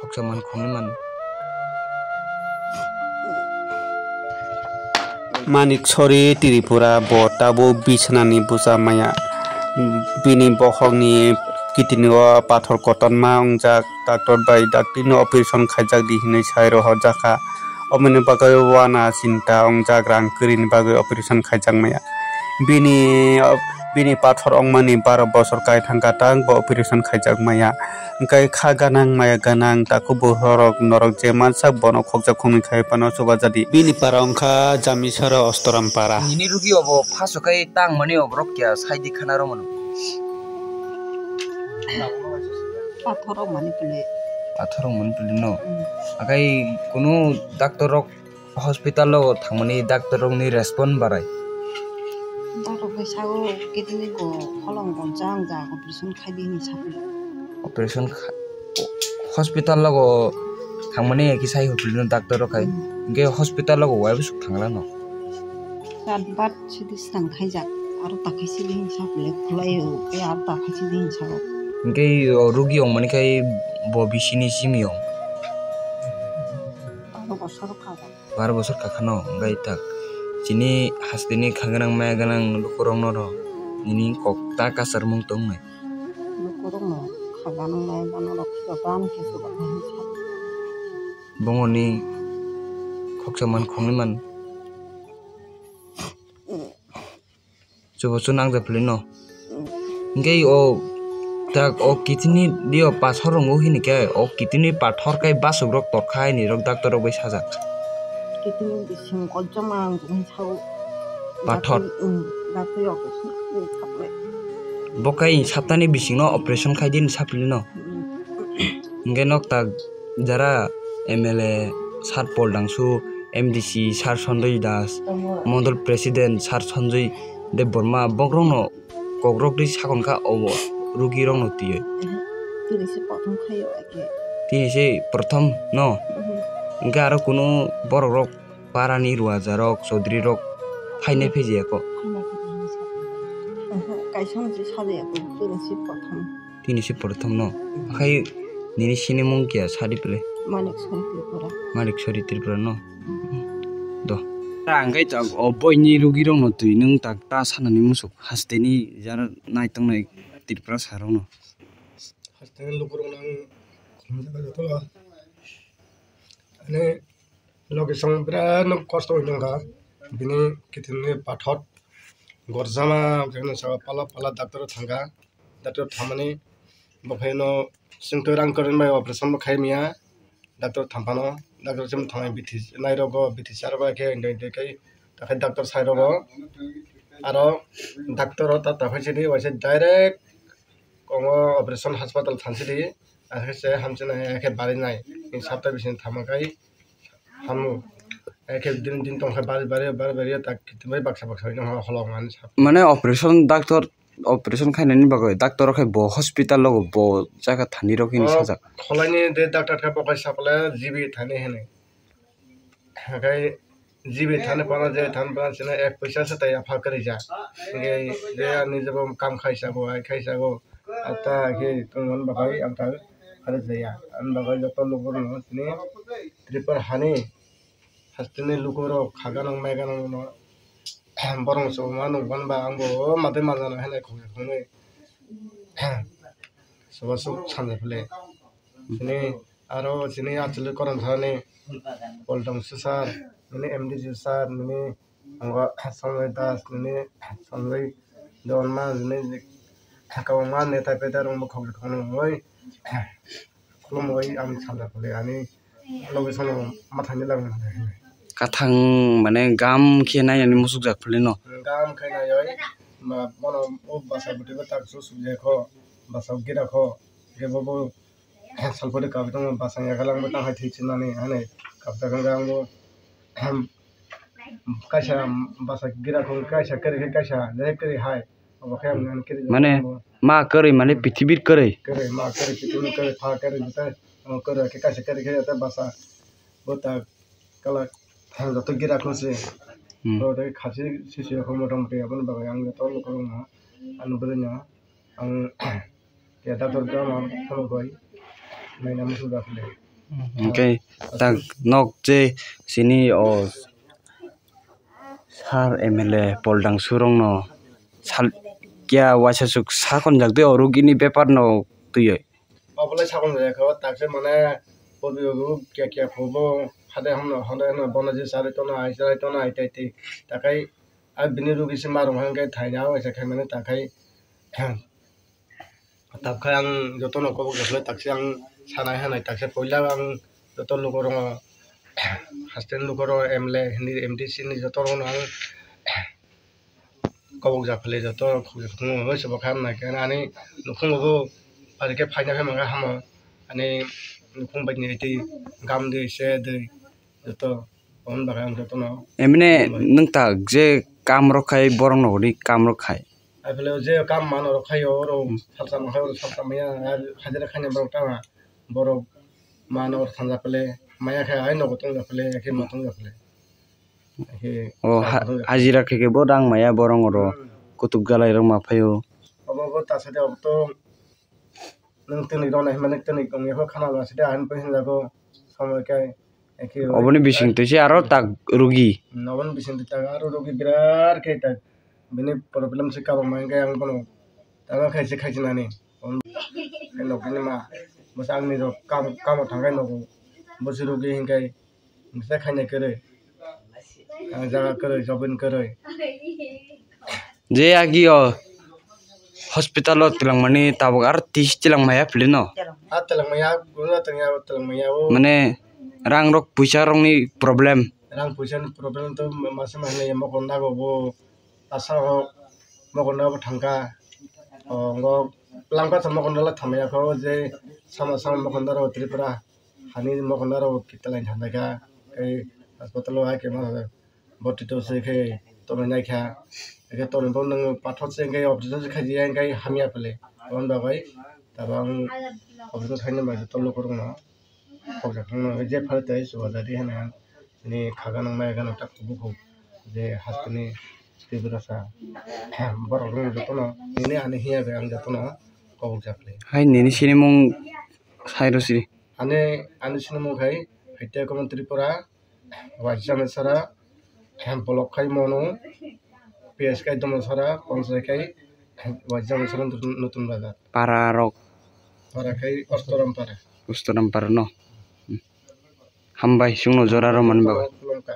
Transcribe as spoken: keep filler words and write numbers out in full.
Khoksa man khongwi man. Manik Sori Tripura bo tabuk bichana ni bwsa maya. Bini bokhok ni kidney o pathor kotorma wngjak, doctor bai dakti no operation khaijak di hinwi sai rohorjak kha. Oboni bagwi wana chinta wngjak, rang kwrwi ni bagwi operation khaijak maya. Bini, bini pathor wngmani baro bosor kai thangkha, tang bo operation khaijak maya. Hwnkhe kha ganang maya ganang, takhuk bukhuk rok norok je mansak bono khokjak khoknwi khai phano chuba jadi. Bini para wngkha Jamisara Ostoram para. Nini rugi obo phaso khai tang mani oborok kya saidi khana romano. Pathor rok mani pili. Pathor rok mani pili no. Mm. Akai kunu doctor rok hospital o thangmani doctor rokni respond barai. Doctor bai sago kidney go holong go jang ja operation khai di hinwi sago. Operation kha-, hospital o thangmani ki sai hotel no doctor rok hai. Hmm. Hingke hospital o wai bwswk thangla no. Chat bat sidi swkang khaijak aro takhai sidi hinwi sago le khulai o ke aro takhai sidi hinwi sago. Hingke o rugi ongmani khai bo bisini simi ong. Baro bosor kha. Baro bosor kakhano, hwnkhe tak chini hasteni kha gwnang maya gwnang lukurokno rw nini kok ta kasarmung tongnai. Lukurokno kha gwnang maya gwnang rok khe bani khe chuba khe hinwi sa. Bongoni khoksa man khongni man. Chubachu nangjak philino. Hingke o tak o kidney dio pathor rongo hinikhe o kidney pathor kai basukrok torkha hinwi rok doctor rok bai sajak. Kidney bising kochoma ang tong sao. Pathor. Dakti, um, dakti rok. Bo kai saptani bisingno operation khai di hinwi saphilino. Mm. Hingke nok tak jara M L A sir Pol Dangsu, M D C sir Sanjoy Das, Mondol President sir Sanjoy Debbarma, bokrokno kokrok twi sakon kha obo rugirokno twiwi. Tini se prothom khaio ake. Tini se prothom no? Mhm. Hingke aro kunu borokrok parani ruajarok, chaudhuryrok phainai phaijaiyako? Phainai phaijaiyako. Oho, kaisa no se sajayako, tini se prothom. Tini se prothom no. Akhai nini sinimung kiya sadi pele? Manik Sori Tripura. Manik Sori Tripura no. Do. Ang kai tak o boini rugi rok no twi nung tak ta sanani musuk hasteni jara nai tongnai Tripura sarok no. Hasteni lukurok nang khumjak joto. Ani location birat no kosto wngkha. Bini kiting ni pathor gorjama, pala pala doctor thangkha. Doctor thamani bo khaino chwngtwi rang kwrwini bai operation bo khai maya. Doctor thamphano, doctor chwng thamai bithi nairogo, bithi charogo khe indoi indoi khai takhai doctor sairogo. Aro doctor o ta takhai sidi waisa direct kongo operation hospital thansidi, akhe se hamchinai akhe barinai. Ni sapta bising thama khai hamu. Akhe din din tongkha bari bari bari bari tak kitimai baksa baksa wngkha holong ani sap. Mane operation doctor operation khainani bagwi doctor rok khai bo hospital rogo bo jaga thani rok hini sajak. Kholaini de doctor khe bo khai sapla G B thani hini. Hakai G B thani pana je thani pana sina ek paisa se tai apha kwrwi ja. Nge je ani jebo kam khaisa go, ai khaisa go. Ata khe tongmani bagwi ang ta kharwi jaya. Ani bagwi joto lukurokno sini Tripura hani hasteni lukurok kha ganang mai ganang no borok se ma nukmani ba ang bo o matwi manjana hinwi khoknwi khoknwi soba suk sanja phile. Sini aro sini achali koron thani Pol Dangsu sir, nini M D C sir, nini ang Sanjoy Das, nini Sanjoy Debbarma, nini kwbangma neta peta rok bo khoknwi khoknwi wngwi khulumwi ang sanja phile ani loge sono mathangni lagwi mano. Kathang mane gam khe nainani musukjak philino. Gam khe naiwi ma bono o bwsa bwtwi bo tak su sukjai kho, bwsa gira kho, khe bo bo salpadi kabui tongo, bwsa yakalangbo tang hai thwi chinani hani kabjak wngkha ang bo. Kaisa bwsa gira kho, kaisa kwrwi khe kaisa, je kwrwi hai. Obo khe ang, ang kiri mane ma kwrwi mane pithibir kwrwi. Kwrwi ma kwrwi pithibir kwrwi pha kwrwi bwtha. Omo kwrwi khe kaisa kwrwi khe ta bwsa bwtha kala joto gira khwlwng se. Hmm. Obo tei khasi sisi rok motamoti aboni bagwi ang joto lukurokno ani bwrwino ang ya doctor khe ama phone bai naina muchung da phile. Hwnkhe tak nok je sini o sir M L A Pol Dangsui rokno sal kiya uaisasuk sakonjak tei o rugini bepar no twiwi. Obolai sakonjak khe o taksa mane podiyo kiya kiya phubo hade hamno hade hano bono je sarai tono ai sarai tono ai tai tai takai a bini rugi se marung hwnkhe thaina uaisa khaimani takhai. Tabkhe ang jotono kobok jak le taksa ang sanai hanai taksa puila ang joto lukurokno haste ni lukurok M L A hwnwi M D C ni joto rokno ang kobok jak phale joto khukjak thangwi se bo kha nai khe ani nukhungo bo pari khe phaina phai mankha hamo ani nukhung bai ni twi gam de se de joto. Aboni bagwi ang jotono. Emne nwng tak je kam rok khai borok no hwnwi kam rok khai. Aphele je kam mano rok khai oro salsa mankha oro salsa maya hajira khaina borok tama borok mano oro thanja phele maya khai ai nogo tongja phele khe ma tongja phele. O hajira khe khe bo rang maya borok oro kutuk galai rok ma phaio. Obo bo ta sade obo to nwng tini rok nai hwnba nwng tini tongya kho khana ba sade ang hinjago somoi khe. Oboni bising twi se aro tak rugi. Oboni bising twi tak aro rugi birat khe tak bini problem se kabang ma hwnkhe ang bono tamo khaise khaise nani. Nokni ma bwsa angni rok kam kamo thangkhe nogo bwswk rugi hwnkhe bwsa khaina kwrwi ang jaga kwrwi jobin kwrwi. Je agi o hospital o twlangmani tabuk aro tisi twlang maya philino. A twlang maya, guna twlang ya, twlang maya o. Mane rang rok puisa rok ni problem. Rang puisa ni problem to masa ma hinwi mokon dago bo asa o mokon dago thangka. O ngo langka tha mokon dala thamaya kho je sama sama mokon daro Tripura hani mokon daro kitalai thamaka. Ei hospital o hai ke ma boti to se khe tonwi nai kha. Khe tonwi bo nwng pathor se hwnkhe operation se khaidi ya hwnkhe hamya phle. Aboni bagwi tabang operation khaina bagwi tolo kwrwngno kok jak wngno je phai tei chuba jadi hwnwi ang chini khaga nang maya gana tak bukhuk je hasteni twibrasa borok rok jotono nini ani hiya bai ang jotono kok jak phle. Hai nini sinimung sai rw sidi. Ani ani sinimung khai Haitya Komon Tripura. Waisa Mesara, Hempolok khai Monu, P S khai Domosara, Ponsai khai Waisa Mesara Nutun, Nutun Bazar. Para rok. Para khai Ostoram Para. Ostoram Para no. Hmm. Hambai, chwngno jora rw mani bagwi. Khulumkha.